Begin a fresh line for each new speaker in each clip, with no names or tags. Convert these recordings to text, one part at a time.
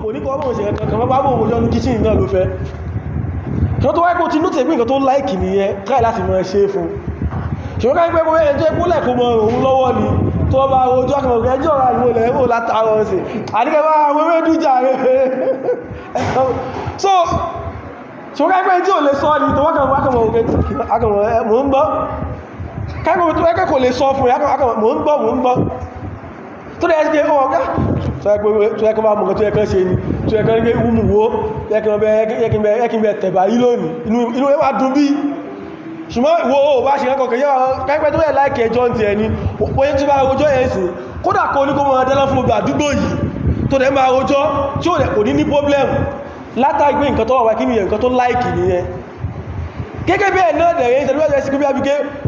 kò ní kọ́ bóun ṣe kankan bá bóun rojọ́ ní kíchìn náà ló fẹ́. Ṣùgbọ́n tó wáyé kó ti nótì pé nǹkan tó láìkì nìyẹn, try láti mọ̀ ṣe fún. Ṣùgbọ́n ká ń pẹ́ pé ẹni tó yẹ kó láìkó mọ òun lọ́wọ́ ni, tó bá ojú akọ̀mọ̀ ẹjọ́ rà ní olè ẹ̀wò látàrọ ọ̀sẹ̀ àdíkẹ́ bá àwọn ewé dújà rẹ̀. So ṣùgbọ́n ká ń pẹ́ tí ò lè sọ ni tó wákàmọ̀ akọ̀mọ̀ mò ń gbọ́, kákọ̀mọ̀ tó wákẹ́ kò lè sọ fún akọ̀mọ̀ mò ń gbọ́ mò ń gbọ́, tó lè ẹ́sì pé ó ọ̀gá tó yẹ kó bá mọ̀ tó yẹ kán ṣe ni, tó yẹ kán ní pé wúmù wó yẹ kí n bẹ tẹ̀bà yí lónìí, inú ẹ wá dùn bí. Ṣùgbọ́n wo o bá ṣe kẹ́kọ̀ọ́ kẹ́yẹ́ káípẹ́ tó yẹ láìkẹ́ ẹjọ́ ti ẹni oye tí bá rojọ́ ẹ̀ sí, kódà kó ní kó mọ́ dẹ́lọ́ fún gbogbo àdúgbò yìí tó dẹ̀ máa rojọ́ tí ó dẹ̀ kò ní ní problem látàrí pé nǹkan tó wà kí nìyẹn, nǹkan tó láìkì nìyẹn. Gẹ́gẹ́ bí ẹ̀ náà dẹ̀rẹ́ ìṣẹ̀lú ẹ̀sẹ̀ sí pé bí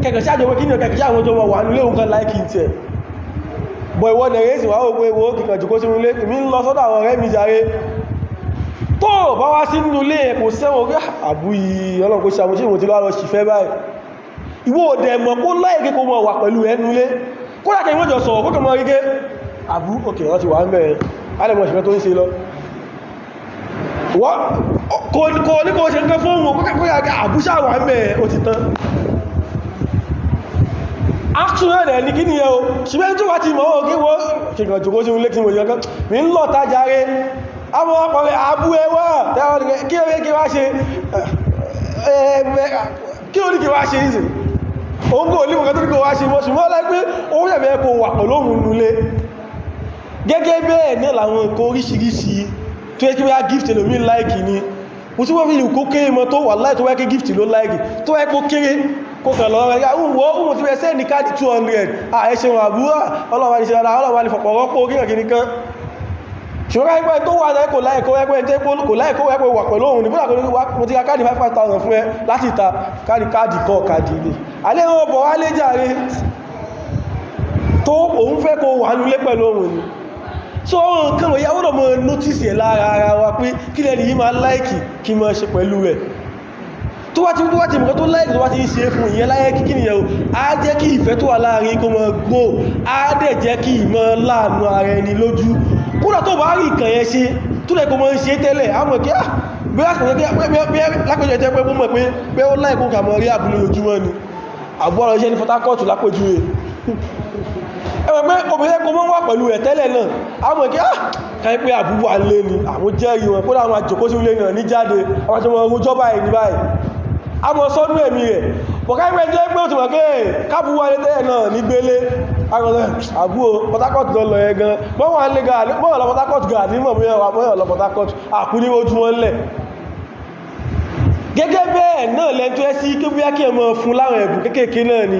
kẹ̀kẹ́ sí àjọ pé kí nìyẹn, kẹ̀kẹ́ sí àwọn ọjọ́ wà nílé òun kan láìkì tiẹ̀ bọ̀, ìwọ dẹ̀rẹ́ sì wá ó pé wo kìkàn jùkó sínú ilé, èmi ń lọ sọ́dọ̀ àwọn ọ̀rẹ́ mi jàre. Tó bá wá sí nínú ilé ẹ̀ kò sẹ́wọ̀n kí àbúyí Ọlọ́run kó ṣe àmúṣe ìwọ̀n tí lọ́wọ́ ṣìfẹ́ báyìí. Ìwọ òdẹ̀ mọ̀ kó láìkí kó mọ̀ wà pẹ̀lú ẹnu ilé, kódà kí wọ́n jọ sọ̀rọ̀ kó kàn mọ́ rí gé àbú òkè wọ́n ti wà ń bẹ̀rẹ̀ alẹ́mọ̀ ṣìfẹ́ tó ń ṣe lọ. Kò ní kò ṣe nǹkan fóònù kó àbúṣà wà ń bẹ̀rẹ̀, ó ti tán. Action rẹ̀ ní kí nìyẹn o. Ṣùgbọ́n tó wá ti mọ̀ ó kí wọ́n kìkàn jòkó sí ilé tí mo yẹ kán mi ń lọ tajà rẹ̀, àwọn ọkùnrin àbú ẹwà kí ó kí wá ṣe, kí ó ní kí wá ṣe ìsìn òun kò ní mọ̀kẹ́ tó ní kí wá ṣe mọ́. Ṣùgbọ́n láìpé ó yẹ̀bẹ̀ kó wà pẹ̀lú òun nulé. Gẹ́gẹ́ bẹ́ẹ̀ náà làwọn nǹkan oríṣiríṣi tó yẹ kí wá gift ẹlòmí láìkì ni mo tí wọ́n fi kó kéré mọ́ tó wà láì tó wáyé gift ló láìkì tó wáyé kó kéré kó kàn lọ rẹ̀ wọ́n ohun tí wọ́n sẹ́ ní káàdì 200 àẹ́ṣẹ́ wọn àbúrà ọlọ́wà ní ṣe ara ọlọ́wà ní fọ̀pọ̀ rọ́pò kíkàn kìíní kan. Ṣùgbọ́n ẹgbẹ́ tó wà náà kò láìkó ẹgbẹ́ tó kò láìkó ẹgbẹ́ wà pẹ̀lú òun ní bóyá mo ti ra káàdì 5,000 fún ẹ láti ta káàdì káàdì kọ́ káàdì ilé alẹ́ wọn bọ̀ wálé jàre tó òun fẹ́ kó wà nulé pẹ̀lú òun ni. So nǹkan wọ̀nyí àwọn ọmọ notice ẹ̀ lára ara wa pé kí lẹ́ni yìí máa láìkì kí máa ṣe pẹ̀lú rẹ̀. Tó wá ti mọ̀kọ́ tó láìkì, tó wá ti ń ṣe fún ìyẹn láyé kíkí nìyẹn o, á jẹ́ kí ìfẹ́ tó wà láàrin kó mọ́ gbó, á dẹ̀ jẹ́ kí ìmọ̀ láàánú ara ẹni lójú. Kódà tó bá rí ìkàn yẹn ṣe tó lẹ́ kó mọ́ ń ṣe tẹ́lẹ̀, á mọ̀ kí á bí lápẹjọ jẹ́ pé mú mọ̀ pé ó láìkó kà mọ́ rí àbúlé ojúmọ́ ni àbúrò iṣẹ́ ní Port Harcourt lápèjúwe. Ẹmọ̀ pé obìnrin kó mọ́ wà pẹ̀lú rẹ̀ tẹ́lẹ̀ náà, á mọ̀ kí á káyí pé àbúrò alé ni àwọn jẹ́rìí wọn, kódà àwọn àjòkó sí ilé náà ní jáde, àwọn àjọmọ̀ ọjọ́ báyìí ní báyìí, a mọ̀ sọ́nú ẹ̀mí rẹ̀ bọ̀ká ìpẹ́ jẹ́ pé ó ti mọ̀ pé káàbù wà ní tẹ́lẹ̀ náà ní gbélé àbúrò Port Harcourt lọ lọ yẹn gan bọ́wọ́n lè ga bọ́wọ́n lọ Port Harcourt gan ní mọ̀ bóyá wà lọ Port Harcourt àkú ní ojú wọn lẹ̀. Gẹ́gẹ́ bẹ́ẹ̀ náà lẹ́ntọ́ ẹ́ sí kí bóyá kí ẹ mọ̀ fún láwọn ẹ̀bùn kéékèèké náà ni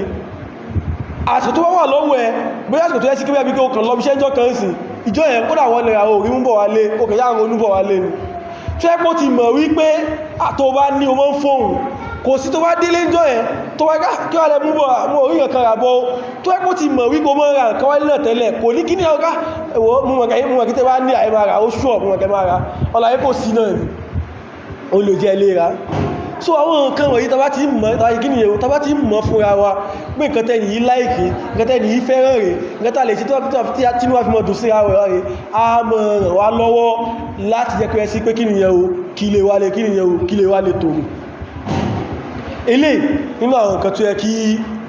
àsìkò tó wà lọ́wọ́ ẹ, bóyá àsìkò tó yẹ sí kí bóyá bí kí o kàn lọ iṣẹ́ ìjọ kan sí ìjọ yẹn, kódà wọ́n lè ra orí mú bọ̀ wálé, ó kẹ̀ yára ronú bọ̀ wálé ni tó ẹ́ pé ó ti mọ̀ wípé àtò bá ní o mọ́ ń fóun kò sí tó bá délé ìjọ yẹn tó wá kí wà lẹ mú bọ̀ mú orí nǹkan rà bọ́, tó ẹ́ pé ó ti mọ̀ wípé o mọ́ ra nǹkan wálé náà tẹ́lẹ̀, kò ní kí ní ọ̀gá ẹ̀wọ̀ mú mọ̀ kí tẹ́ bá ní àìmọ́ ra ó ṣùọ̀ mú mọ̀ kẹ́ máa ra ọ̀làyé kò sí náà ni ó lè jẹ́ ilé ra. So àwọn nǹkan wọ̀nyí tàbá ti mọ̀ tàbí kí nìyẹn tàbá ti mọ̀ fúnra wa pé nǹkan tẹ́ni yìí láìkí, nǹkan tẹ́ni yìí fẹ́ràn rẹ̀, nǹkan tà lè ṣe tí tí wá fi mọ̀ dùn síra rẹ̀ rẹ̀, a mọ̀ ràn wá lọ́wọ́ láti jẹ́ pé ẹ sí pé kí nìyẹn o, kí lè wá lè kí nìyẹn o, kí lè wá lè tòrò. Ilé nínú àwọn nǹkan tó yẹ kí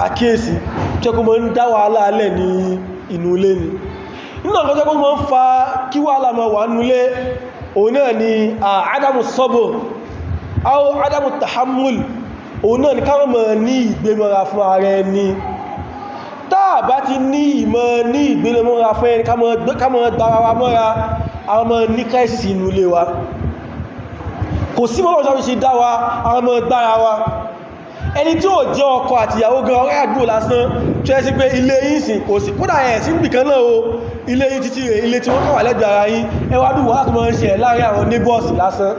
àkíyèsí tó yẹ kó mọ́ ń dá wàhálà alẹ́ ní inú ilé ni. Nínú àwọn nǹkan tó yẹ kó mọ́ ń fa kí wàhálà máa wà nínú ilé, òun náà ni àádámù sọ́bọ̀ aw adamu tahammul, òun náà ni ká mọ̀ ní ìgbémọ́ra fún ara ẹni. Táà bá ti ní ìmọ̀ ní ìgbémọ́ra fún ẹni, ká mọ̀ gbára wa mọ́ra, a mọ̀ ní crisis inú ilé wa. Kò sí mọ́ ṣe dá wa, a mọ̀ gbára wa. Ẹni tí ó jẹ́ ọkọ àti ìyàwó gan, ọ̀rẹ́ àdúgbò lásán tó ẹ́ sí pé ilé yín sìn kò sí, kódà ẹ̀ sí nìkan náà o, ilé yín títí rẹ̀, ilé tí wọ́n kàn wà lẹ́gbẹ̀ẹ́ ara yín, ẹ wá dùn wàhálà tó máa ń ṣe láàrin àwọn neighbors lásán.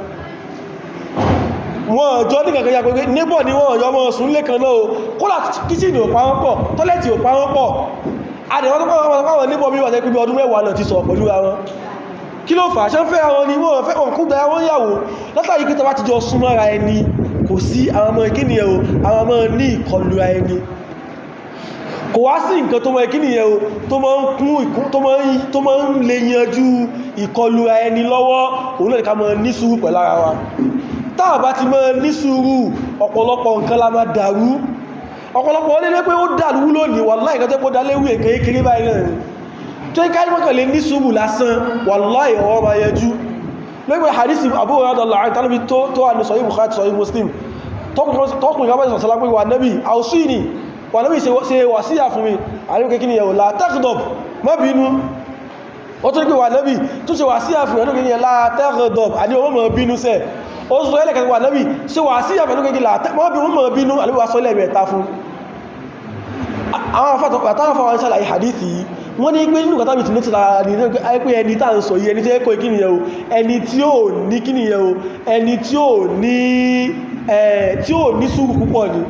Wọ́n jọ ní kankan ya pé neighbor ni wọ́n yọ mọ́ sùn lé kan náà o, kódà kíchìnì ò pa wọ́n pọ̀, toilet ò pa wọ́n pọ̀. Adẹ̀wọ́n tó pàwọn pàwọn neighbor mi wà tẹ́ pé bí ọdún 10 náà ti sọ pẹ̀lú ara wọn. Kí ló fà á? Ṣe ń fẹ́ àwọn ni wọ́n fẹ́ wọn kú gba wọn yàwó látàrí pé tàbá ti jọ súnmọ́ra ẹni, kò sí àwọn ọmọ kí ni ẹ̀ o, àwọn ọmọ ní ìkọlù ara ẹni. Kò wá sí nǹkan tó mọ́ kí nìyẹn o, tó mọ́ ń kún, tó mọ́ ń lè yanjú ìkọlù ẹni lọ́wọ́, òun náà ká mọ́ ní sùúrù pẹ̀lú ara wa. Táà bá ti mọ́ ní sùúrù, ọ̀pọ̀lọpọ̀ nǹkan la máa dàrú. Ọ̀pọ̀lọpọ̀ ó lé pé ó dàrú lónìí, wàláhì, nǹkan tó kó dá léwu èkè kékeré báyìí náà ni tó ń kárí mọ́kànlé ní sùúrù lásán, wàláhì, ọwọ́ máa yanjú. Lórí hadisi Abu Hurairah radiyallahu anhu tánàbí tó wà ní Sahih Bukhari, Sahih Muslim, tọkùnrin kan bá sọ̀sọ́lá pé, "Wà nábì, awsini, wà nábì, ṣe wàsíyà fún mi." Àríwá kékeré yẹ̀wò, "La taghdab," má bínú. Ó tún ní pé, "Wà nábì, tún ṣe wàsíyà fún mi." Ẹnu, "La taghdab," àní ọmọ mọ̀ bínú sẹ́. Ó sọ ẹlẹ́kẹ̀ẹ́, "Wà nábì, ṣe wàsíyà fún mi," mọ́ bínú. Àríwá sọ lẹ́ẹ̀mẹ́ta fún àwọn afáwọn ṣàlàyé hadithi yìí. Wọ́n ní pé nínú kàtàbí tí ní tìlára ní pé ẹni tá ń sọ yìí, ẹni tí ó kọ́ kí nìyẹn o, ẹni tí ó ní kí nìyẹn o, ẹni tí ó ní sùúrù púpọ̀ ni.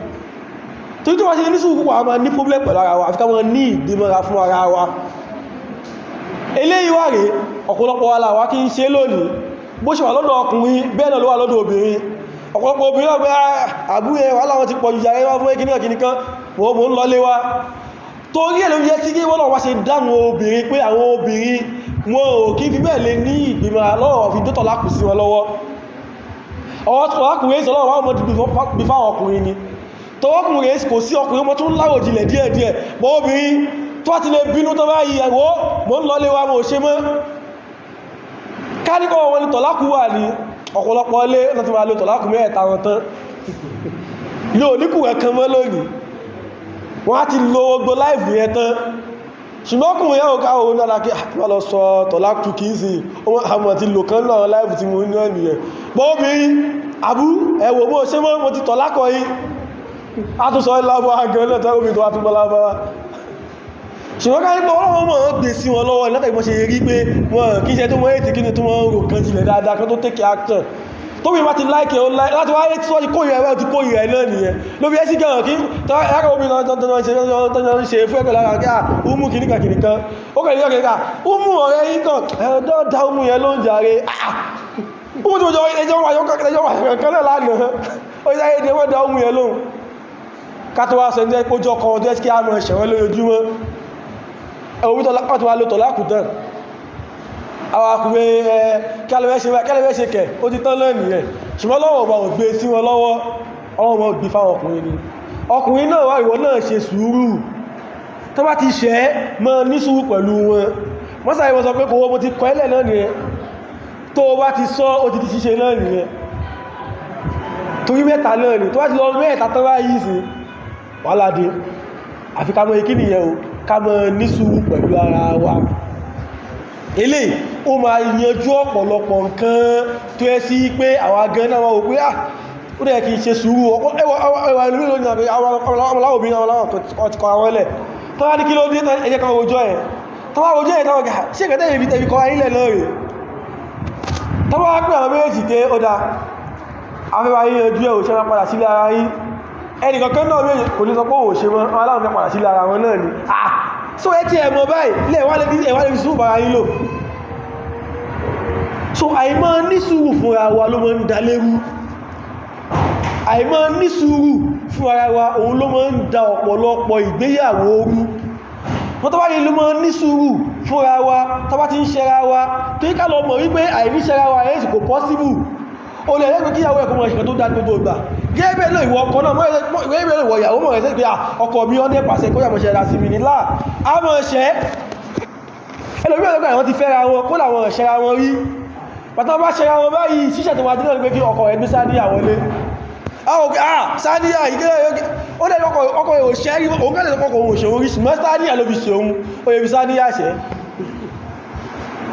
Torí tó wá sí ní sùúrù púpọ̀, a máa ní problem pẹ̀lú ara wa, àfi ká máa ní ìdímọ́ra fún ara wa. Eléyìí wà rèé, ọ̀pọ̀lọpọ̀ wa làwa kí ń ṣe lónìí. Bó ṣe wà lọ́dọ̀ ọkùnrin, bẹ́ẹ̀ náà ló wà lọ́dọ̀ obìnrin. Ọ̀pọ̀lọpọ̀ obìnrin wà pé àbúyẹ wà láwọn ti pọ̀jù jàre wá fún ẹkìní kìní kan, mo ń lọlé wa. Torí ẹ̀ ló yẹ sí kí wọ́n náà wá ṣe dáhùn obìnrin pé àwọn obìnrin wọn ò kí fi bẹ́ẹ̀ lè ní ìgbìmọ̀ lọ́wọ́ fi dótọ̀ lákù sí wọn lọ́wọ́. Ọwọ́ ọkùnrin sọ lọ́wọ́ wọn bí fáwọn ọkùnrin ni tọwọ́kùnrin kò sí ọkùnrin mọ́ tún láwò jìnlẹ̀ díẹ̀díẹ̀ bọ́. Obìnrin tó ti lè bínú tó bá yìí, ẹ̀wọ́ mọ́ ń lọlé wa, mo ṣe mọ́. Káníkọ́ wọn ni tọ̀lákù wà ní ọ̀pọ̀lọpọ̀ ilé láti máa lo tọ̀lákù mẹ́ẹ̀ta wọn tán ilé oníkù ẹ̀kan mọ́ lónìí, wọ́n á ti lo gbogbo life yẹn tán. Ṣùgbọ́n ọkùnrin yẹn ò ká òun náà kí wọ́n lọ sọ tọ̀lákù kìí sí àwọn ti lò kán náà life tí mo ní nìyẹn. Bọ́ obìnrin, àbú ẹ̀wò bó ṣe mọ́, mo ti tọ̀lákọ̀ yìí, a tún sọ lábọ́ agán náà tẹ́lómi tó wá túnbọ́ lábọ́. Ṣùgbọ́n ká nípa ọlọ́wọ́ mọ̀ ń gbé sí wọn lọ́wọ́ látàrí wọ́n ṣe rí pé wọ́n kí ṣe tó mọ́ ètì kí ni tó wọ́n rò kan jìnlẹ̀ dáadáa kan tó take action. Tó bí bá ti láìkẹ́ láti wáyé tí wọ́n ti kórìíra ẹ̀, ti kórìíra ẹ̀ náà nìyẹn. Ló fi ẹ́sì gan kí ẹ̀rọ omi náà ṣe fún ẹ̀kọ́ lára kí á umu kìníkà kìníkan, ó kẹ̀ nígbà kìníkà umu ọ̀rẹ́ yìí kan ẹ̀rọ umu yẹn ló ń jàre umu tó jọ ẹjọ́ wà kan náà lánàá, ó yẹ kí wọ́n dá umu yẹn lóhùn. Ká tó wá sọ ẹni tó jọ kọ́ ọdún ẹ́sì kí á mọ̀ ṣẹ̀wọ́n lójoojúmọ́. Ẹ̀wọ̀n tó wá ló tọ̀lá kùtàn àwọn akùnrin kí ṣe kẹ̀, ó ti tán lẹ́nìí ẹ̀. Ṣùgbọ́n lọ́wọ́ ọba ò gbé sí wọn lọ́wọ́, ọwọ́ wọn gbé fáwọn ọkùnrin ni. Ọkùnrin náà wá, ìwọ náà ṣe sùúrù. Tó bá ti ṣẹ́, mọ́ ní sùúrù pẹ̀lú wọn. Wọ́n sáré wọ́n sọ pé kò wọ́n, mo ti kọ́ ẹlẹ̀ náà nìyẹn. Tó bá ti sọ, ó ti di ṣíṣe náà nìyẹn. Torí mẹ́ta náà ni tó bá ti lọ mẹ́ta tán báyìí sí wàhálà dé. Àfi ká mọ̀ kí nìyẹn o, ká mọ̀ ní sùúrù pẹ̀lú ara wa. Eléyìí ó máa yanjú ọ̀pọ̀lọpọ̀ nǹkan tó ẹ́ sí pé àwọn agán náà wọ́n wò pé, ah, ó dẹ̀ kí n ṣe sùúrù. Ẹwà ìlú lónìí, àwọn aláwọ̀ obìnrin, àwọn aláwọ̀ ti kọ́ àwọn ilẹ̀ tó wá ní kí ló dé, ẹjẹ́ kan rojọ́ ẹ̀ tó wá rojọ́ ẹ̀ táwọn gà ṣe kẹ́tẹ́ ìbí tẹ̀bí kọ́ ayílẹ̀ náà rè tó wá pé àwọn méjì pé ó da afẹ́fẹ́ ayé yanjú ẹ̀, òṣèré padà sílé ara yín. Ẹnìkankan náà méjì kò ní sọ pé òṣè mọ́, àwọn aláwọ̀ fẹ́ padà sílé ara wọn náà ni. Ah, so ẹ ti ẹ̀mọ̀ báyìí lẹ̀ wá lè fi sùúrù bára yín lò. So àìmọ́ ní sùúrù fúnra wa ló máa ń da lérú. Àìmọ́ ní sùúrù fún ara wa, òun ló máa ń da ọ̀pọ̀lọpọ̀ ìgbéyàwó rú. Wọ́n tó bá ní ló máa ní sùúrù fúnra wa, tó bá ti ń ṣẹra wa, tó yíká lọ mọ̀ wípé àìní ṣẹra wa ẹ̀yẹ́ sì kò possible. O lè lẹ́gbẹ̀ẹ́ kíyàwó ẹ̀kọ́ mọ̀ ìṣẹ̀kan tó dá gbogbo ìgbà. Gẹ́gẹ́ lọ ìwọ ọkọ náà, gẹ́gẹ́ lọ ìwọ ìyàwó mọ̀ ẹ̀sẹ̀ pé ọkọ mi 100% kó yà mọ̀ ṣẹra sí mi ní láà á mọ̀ ṣẹ́. Ẹlòmíràn lọ́gbà àwọn ti fẹ́ra wọn kó làwọn ṣẹra wọn rí. Pàtàkì bá ṣẹra wọn báyìí, ṣíṣẹ̀ tó máa dín náà ní pé kí ọkọ rẹ̀ gbé sáníyà wọlé. Àwọn òkè ah sáníyà ìgbẹ́ ó lẹ́ ọkọ rẹ̀ òṣẹ́ rí, òun kẹ́lẹ̀ ọkọ òun òṣèun rí, ṣùgbọ́n sáníyà ló fi ṣeun, ó yẹ fi sáníyà ṣẹ́,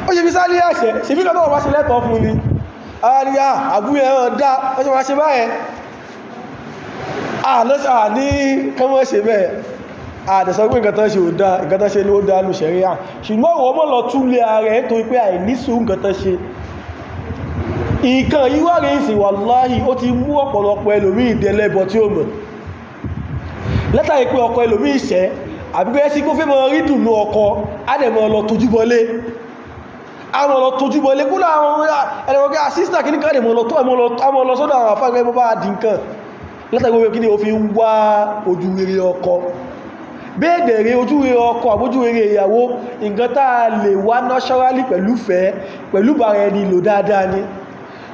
ó yẹ fi sáníyà ṣẹ́. Ṣe bí lọ́nà wá ṣe lẹ́tọ̀ọ́ fún ni àríyá àbúyẹ ẹ̀rọ dá ó ṣe máa ṣe báyẹn à ní kọ́mọ́ ṣe bẹ́ẹ̀. Àdẹ̀sọ́ pé nǹkan tán ṣe ò dá, nǹkan tán ṣe ló dá nù ṣẹ̀ríà, ṣùgbọ́n wọ́n mọ́ lọ túlé ara ẹ̀ torí pé àìníṣù nǹkan tán ṣe. Nǹkan yíwá rẹ̀ ìsìn, wàláhì, ó ti mú ọ̀pọ̀lọpọ̀ ẹlòmí ìdẹ̀lẹ́bọ tí ó mọ̀ látàrí pé ọkọ ẹlòmí ìṣẹ́ àbíkẹ́ sí kó fẹ́ mọ́ rí dùnú ọkọ, á dẹ̀ mọ́ lọ tójúbọlé, àwọn lọ tójúbọlé kúlọ̀ àwọn ẹlẹ́wọ̀n sísítà kìíní kan dẹ̀ mọ́ lọ sọ́dọ̀ àwọn afáàgbẹ́ mọ́ bá dì nǹkan látàrí pé kí ni ó fi ń wá ojú rere ọkọ. Bẹ́ẹ̀dẹ̀rẹ̀ ojú rere ọkọ àbójú rere ìyàwó, nǹkan tá a lè wá naturally pẹ̀lú fẹ́, pẹ̀lú bára ẹni lò dáadáa ni.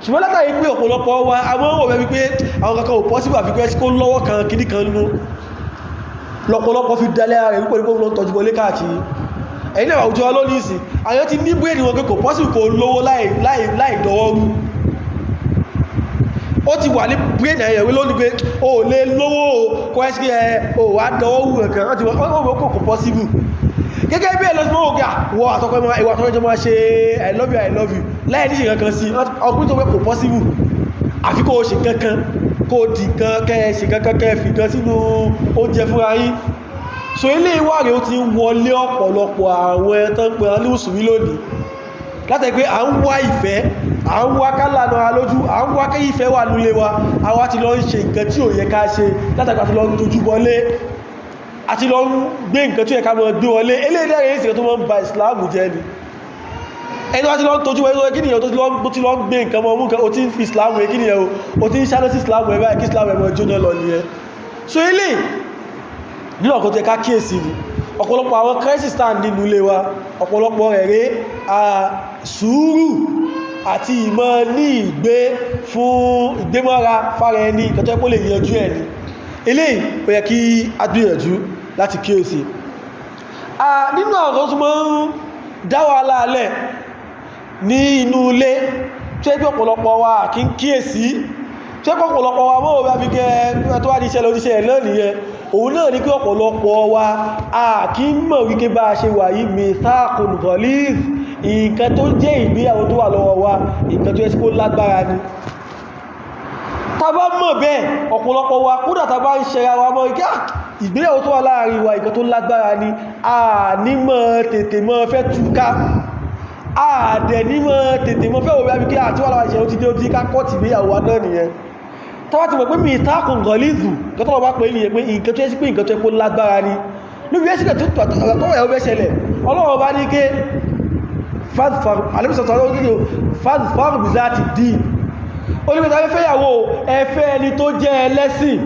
Ṣùgbọ́n látàrí pé ọ̀pọ̀lọpọ̀ wa a mọ́ wọ̀ wípé àwọn kankan ò possible àfikún ẹ́sí kó lọ́wọ́ kan kìíní kan nínú, lọ́pọ̀lọpọ̀ fi dalẹ́ ara rẹ̀ wípé nípa ló ń tọ́jú wọlé káàkiri. Ẹ̀yìn náà àwùjọ lónìí ìsìn àwọn ti ní bírèdì wọn pé kò possible kó lówó láì dọwọ́rú. Ó ti wà ní bírèdì ẹ̀yẹ̀wé lónìí pé o lè lówó kó ẹ́sí ẹ o wà dọwọ́rú kankan, wọ́n ti wọ́n wọ́n kò possible. Gẹ́gẹ́ bí ẹlọ́sí mọ́ òkè wọ àtọ́kọ́ ìwà àtọ́kọ́ ìjọba ṣe I love you, I love you láì ní ṣe kankan sí ọkùnrin tó pé kò possible àfi kó o ṣe kankan, kó o dì kan kẹ́ ṣe kankan kẹ́ fi kan sínú oúnjẹ fúnra yín. So ilé ìwà rẹ̀ ó ti ń wọlé ọ̀pọ̀lọpọ̀ àwọn ẹ̀ tán pé wọn ní mùsùlùmí lónìí, látàrí pé à ń wá ìfẹ́, à ń wá kálànà ara lójú, à ń wá kí ìfẹ́ wà nílé wa, àwa ti lọ ń ṣe nǹkan tí ò yẹ ká ṣe, látàrí àti lọ ń dojú bọlé, àti lọ ń gbé nǹkan tí ó yẹ ká mọ́ gbé wọlé. Eléyìí ìsìnkú tó mọ́ ń ba ìsìláàmù jẹ́ ni. Ẹni wá ti lọ ń tójú wọlé kí nìyàn tó ti lọ ń gbé nǹkan mọ́ mú nǹkan, ó ti ń fi ìsìláàmù ẹ kí nìyàn o ti ń ṣáná sí ìsìláàmù ẹ báyìí kí ìsìláàmù ẹ mọ́ jóná lọ nìyẹn. So eléyìí nínú ọ̀kan tó yẹ ká kíyèsí ni ọ̀pọ̀lọpọ̀ àwọn crisis tá nínú ilé wa, ọ̀pọ̀lọpọ̀ rẹ̀ rẹ̀ sùúrù àti ìmọ̀ ní ìgbé fún ìgbémọ́ra fára ẹni kẹtọ́ pé ó lè yanjú ẹ̀ ni. Eléyìí ó yẹ kí a gbìyànjú láti kíyèsí. Nínú àwọn tó máa ń dá wàhálà alẹ́ ní inú ilé tí ó pé ọ̀pọ̀lọpọ̀ wa kì í kíyèsí, tí ó pé ọ̀pọ̀lọpọ̀ wa mọ́ òwe àbíkẹ́ tó wá ní ìṣẹ̀lẹ̀ oníṣẹ́ náà nìyẹn, òun náà ní pé ọ̀pọ̀lọpọ̀ wa a kì í mọ̀ wípé bá a ṣe wà yìí mithaqun ghalidh, nǹkan tó jẹ́ ìgbéyàwó tó wà lọ́wọ́ wa, nǹkan tó yẹ kó lágbára ni. Tá bá mọ̀ bẹ́ẹ̀ ọ̀pọ̀lọpọ̀ wa kódà tá bá ń ṣẹra wa mọ́ ike ìgbéyàwó tó wà láàrin wa nǹkan tó lágbára ni, a ní mọ̀ tètè mọ́ fẹ́ túká, a dẹ̀ ní mọ̀ tètè mọ́ fẹ́ òwe àbíkẹ́ àti wà láwọn ìṣẹ̀lẹ̀ ó ti dé ó ti ká kọ́ọ̀tì ìgbéyàwó wa náà nìyẹn. Tá bá ti mọ̀ pé mithaqun ghalidh, nǹkan tó bá pè é nìyẹn pé nǹkan tó yẹ sí pé nǹkan tó yẹ kó lágbára ni. Lóbi ẹ́sì tó tọ́wọ̀ ẹ̀wọ́ bẹ́ ṣẹlẹ̀, Ọlọ́run bá ní ké fadfar bizati din, ó ní pé tàbí fẹ́yàwó ẹfẹ́ ẹni tó jẹ́ ẹlẹ́sìn,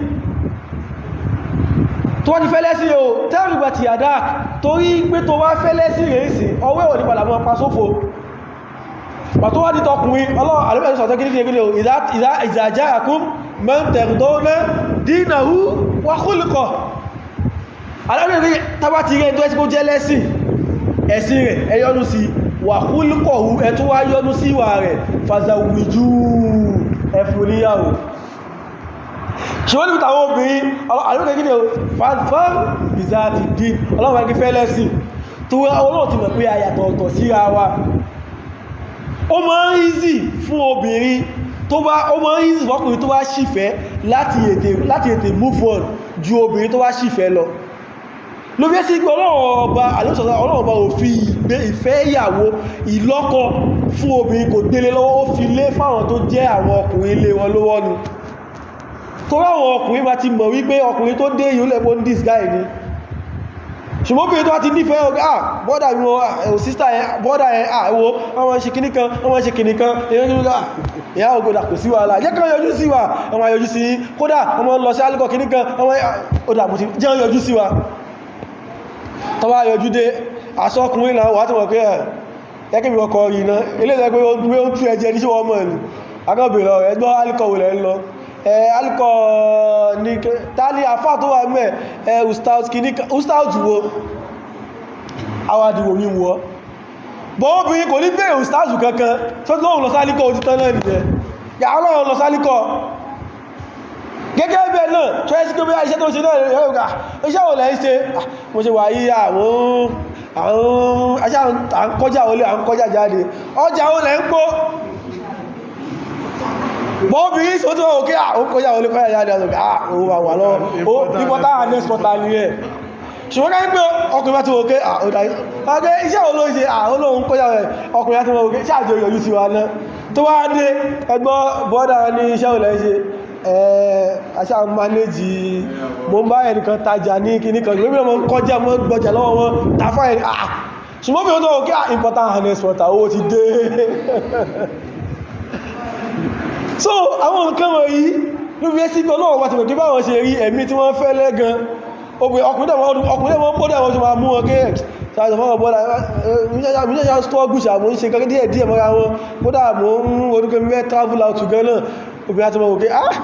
tó wá ti fẹ́ lẹ́sìn o tẹ́rùgbà ti àdá, torí pé tó wá fẹ́ lẹ́sìn rẹ̀ sí ọwọ́ ò ní padà mọ́ pa sófo. Pàtó wá ní tọkùnrin Ọlọ́run àlúbẹ̀ẹ́ sọ̀tọ́ kí ní kí ní idha ja'akum man tardawna dinahu wa khuluquhu, alábẹ̀ẹ́ tàbá ti rẹ̀ tó ẹ́sì kó jẹ́ lẹ́sìn ẹ̀sìn rẹ̀ ẹ yọ́nú sí, wa khuluquhu ẹ tún wá yọ́nú sí ìwà rẹ̀, fazawwiju ẹ fún níyàwó. Ṣùgbọ́n níbi tàwọn obìnrin àlúkẹ́ kí ni o fadfar bizati din, Ọlọ́run wá kí fẹ́ lẹ́sìn tó wá Ọlọ́run ti mọ̀ pé a yàtọ̀ ọ̀tọ̀ síra wa. Ó máa ń easy fún obìnrin tó bá, ó máa ń easy fọ́kùnrin tó bá ṣìfẹ́ láti ètè move on ju obìnrin tó bá ṣìfẹ́ lọ. Ló fi sí pé Ọlọ́run ọba àlúsọ̀tà Ọlọ́run ọba ò fi ìgbé ìfẹ́ ìyàwó ìlọ́kọ fún obìnrin kò gbélé lọ́wọ́, ó fi lé fáwọn tó jẹ́ àwọn ọkùnrin ilé wọn lọ́wọ́ ni. Torí àwọn ọkùnrin bá ti mọ̀ wípé ọkùnrin tó dé yìí ó lẹ́gbọ́n this guy ni. Ṣùgbọ́n obìnrin tó bá ti nífẹ̀ẹ́ ọ̀gá, ah bọ́dà mi wọ́n, sísítà ẹ̀, bọ́dà ẹ̀, ah wo, wọ́n máa ń ṣe kinní kan, wọ́n máa ń ṣe kinní kan, ìyá ògbòdà kò sí wàhálà, jẹ́ kí wọ́n yọjú sí wa, wọ́n máa yọjú sí yín, kódà wọ́n máa ń lọ sí alùkọ̀ kinní kan, wọ́n máa ó dà mo ti jẹ́ wọ́n yọjú sí wa. Tọ́ bá yọjú dé, aṣọ ọkùnrin náà wà á ti mọ̀ pé ẹ̀ jẹ́ kí mi kọ́kọ́ rí iná, eléyìí pé ó ń tú ẹjẹ ní ṣé wọ́n mọ̀ ni, akọ́bìnrin lọ, ẹgbọ́n alùkọ̀ wò lẹ́ ń lọ. Alùkọ̀ ní ta ni àfáà tó wà mẹ́ ẹ ustaz kìíní ustaz wo awádìí wò mí wọ́ bọ́ obìnrin kò ní bèèrè ustaz kankan tó lóhun lọ sálíkọ̀ ó ti tán náà nìyẹn, yàrá lọ́wọ́ lọ sálíkọ̀. Gẹ́gẹ́ bẹ́ẹ̀ náà tó ẹ́ sí pé bí iṣẹ́ tó ṣe náà iṣẹ́ wo lẹ́ ń ṣe, mo ṣe wà yí àwọn à ń kọjá wọlé à ń kọjá jáde, ọjà wo lẹ́ ń pò. Bọ́ obìnrin sọ tó òkè àwọn kọjá wọlé kọjá jáde ọ̀sọ̀ àwọn wà wà lọ́wọ́ importer and exporter ni ẹ̀. Ṣùgbọ́n ká ní pé ọkùnrin bá ti wò pé ọ̀dà iṣẹ́ wo ló ń ṣe, àwọn olóhun kọjá rẹ̀, ọkùnrin bá ti wò pé ṣáàjò yọjú sí wa náà tó wá dé ẹgbọ́ bọ́dà ní iṣẹ́ wo lẹ́ ń ṣe, àṣà mánéjì mo ń bá ẹnìkan tajà ní kíní kan, lórí ọmọ kọjá mọ́ gbọjà lọ́wọ́ wọn tàfà ẹni àà. Ṣùgbọ́n bí ó tó wò kí importer and exporter owó ti dé. So àwọn nǹkan wọ̀nyí ló fi ẹ́sí pé Ọlọ́run bá ti mọ̀ kí báwọn ṣe rí ẹ̀mí tí wọ́n fẹ́ lẹ́gan. Ọkùnrin náà mọ́ wọ́n máa mú wọn kí ṣàṣọ̀fọ́n bọ́dà míṣẹ́ṣà struggle ṣàmú ń ṣe kẹ́kẹ́ díẹ̀ díẹ̀ mọ́ra wọn, kódà mọ́ ń orúkọ mẹ́ travel out gan náà. Obìnrin àti ọmọ òkè, ah,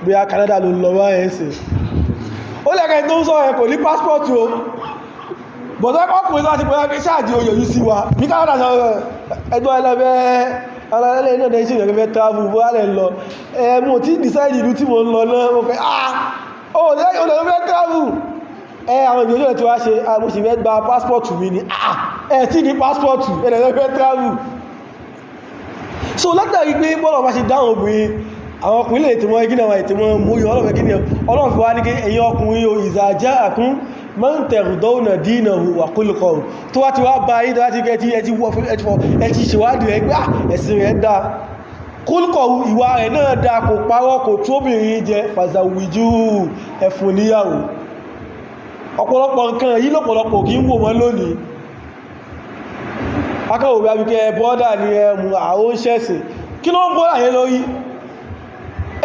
bí i Canada ló lọ wá ẹ̀ sí. Ó lẹ́kẹ̀ẹ́ tó ń sọ ẹ̀ kò ní passport o, bọ̀dọ̀ ọkùnrin tó ti pẹ̀lú pé ṣáàjì oyè yìí sí wa ní Canada sọ ẹgbọ́ ẹlẹ́fẹ́ alẹ́lẹ́ iná dẹ̀ sí ìrẹ̀fẹ́ travel bó alẹ́ lọ ẹ̀ mo ti decide ìlú tí mo ń lọ náà. Mo fẹ́, ah, ó lè fẹ́ travel ẹ, àwọn ìgbésẹ̀ tí wá ṣe, mo sì fẹ́ gba passport mi ni. Ah, ẹ tí ní passport ẹ lè fẹ́ travel. So látàrí pé bọ́lọ̀ bá ṣe dáhùn obìnrin, àwọn ọkùnrin lè tí wọ́n gínà wà tí wọ́n mú yọ ọlọ́fẹ́ gínà ọlọ́fẹ́ wá ní kí ẹ̀yin ọkùnrin o, idha ja'akum man tardawna dinahu wa khuluquhu, tó wá ti wá bá yí tó wá ti gẹ́ tí ẹ ti wọ́ ẹ ti ṣèwádìí rẹ̀ gbá, ẹ̀sìn rẹ̀ dá, khuluquhu, ìwà rẹ̀ náà dá, kò parọ́, kò tó obìnrin jẹ, fazawwijuhu, ẹ fún níyàwó. Ọ̀pọ̀lọpọ̀ nǹkan yìí lọ́pọ̀lọpọ̀ kì í wò wọ́n lónìí. Akọ̀wò bí abikẹ́ bọ́dà ní ẹmù àwọn ṣẹ́sìn, kí ló ń bọ́dà yẹn lórí?